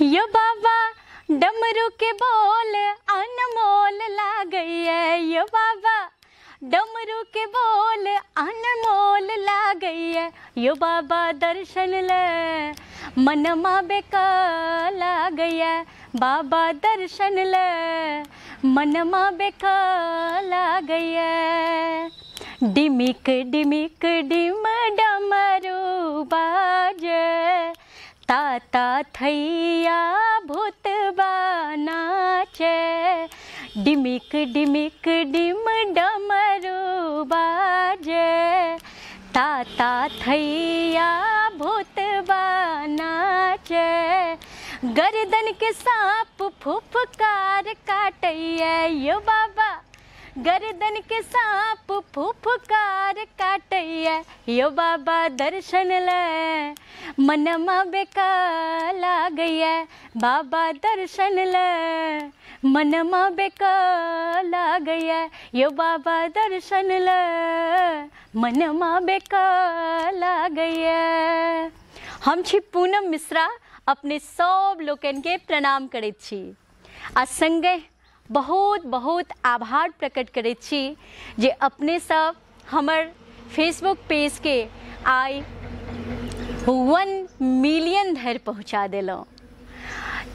यो बाबा डमरू के बोल अनमोल लागैया, यो बाबा डमरू के बोल अनमोल लागैया, यो बाबा दर्शन ले मनमा बेका लागैया, बाबा दर्शन ले मनमा बेका लागैया। डिमिक डिमिक डिम डमरू बाजे, ताता थैया भूतबा नाचे, डिमिक डिमिक डिम डमरू बाजे, ताता थैया भूतबा नाचे, गर्दन के सांप फुफकार काटैया, यो बाबा गर्दन के सांप फुफकार काटैया, यो बाबा दर्शन ले मनमा बेका लागैया, बाबा दर्शन ले मनमा बेका लागैया, यो बाबा दर्शन ले मनमा बेका लागैया। हम छी पूनम मिश्रा, अपने सब लोकन के प्रणाम करैत छी आ संगे बहुत बहुत आभार प्रकट करैत छी जे अपने सब हमर फेसबुक पेज के आइ 1 मिलियन धरि पहुँचा देलहुँ।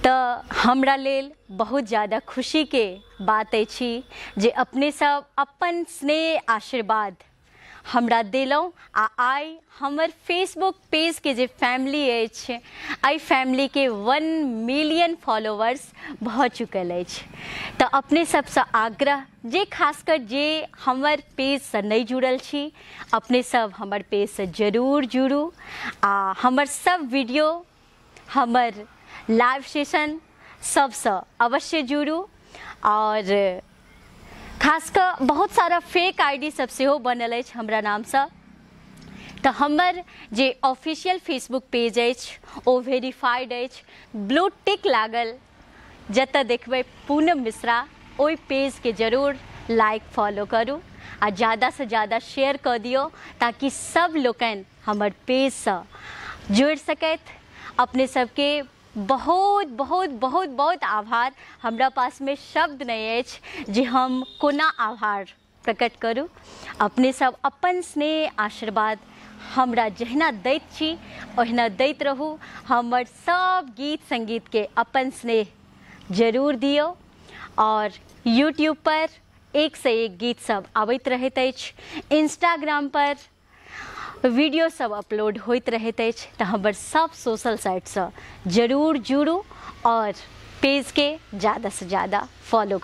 तऽ हमरा लेल बहुत ज़्यादा खुशी के बात अछि जे अपने सब अपन स्नेह आशीर्वाद हमरा देलहुँ आ आइ हमर फेसबुक पेज के जे फैमिली अछि एहि फैमिली के 1 मिलियन फॉलोवर्स भऽ चुकल अछि। तऽ अपने सबसँ आग्रह जे खासकर जे हमर पेजसँ नहि जुड़ल छी अपने सब हमर पेजसँ जरूर जुड़ू आ हमर सब वीडियो हमर लाइव सेशन सबसँ अवश्य जुड़ू। और खासकर बहुत सारा फेक आईडी सब सेहो बनल अछि हमरा नामसँ, तऽ हमर जे ऑफिशियल फेसबुक पेज अछि ओ वेरीफाइड अछि, ब्लू टिक लागल, जतऽ देखबै पूनम मिश्रा ओहि पेजके जरूर लाइक फॉलो करू आ ज़्यादासँ ज़्यादा शेयर कऽ दियौ ताकि सब लोकनि हमर पेजसँ जुड़ि सकथि। अपने सबके बहुत बहुत बहुत बहुत आभार। हमरा पासमे शब्द नहि अछि जे हम कोना आभार प्रकट करू। अपने सब अपन स्नेह आशीर्वाद हमरा जहिना दैत छी ओहिना दैत रहू। हमर सब गीत संगीत के अपन स्नेह जरूर दियौ। और यूट्यूब पर एक से एक गीत सब आबैत रहैत अछि, इंस्टाग्राम पर वीडियो सब अपलोड होइत रहैत अछि, तऽ हमर सब सोशल साइटसँ जरूर जुड़ू और पेज के ज़्यादा से ज़्यादा फॉलो करू।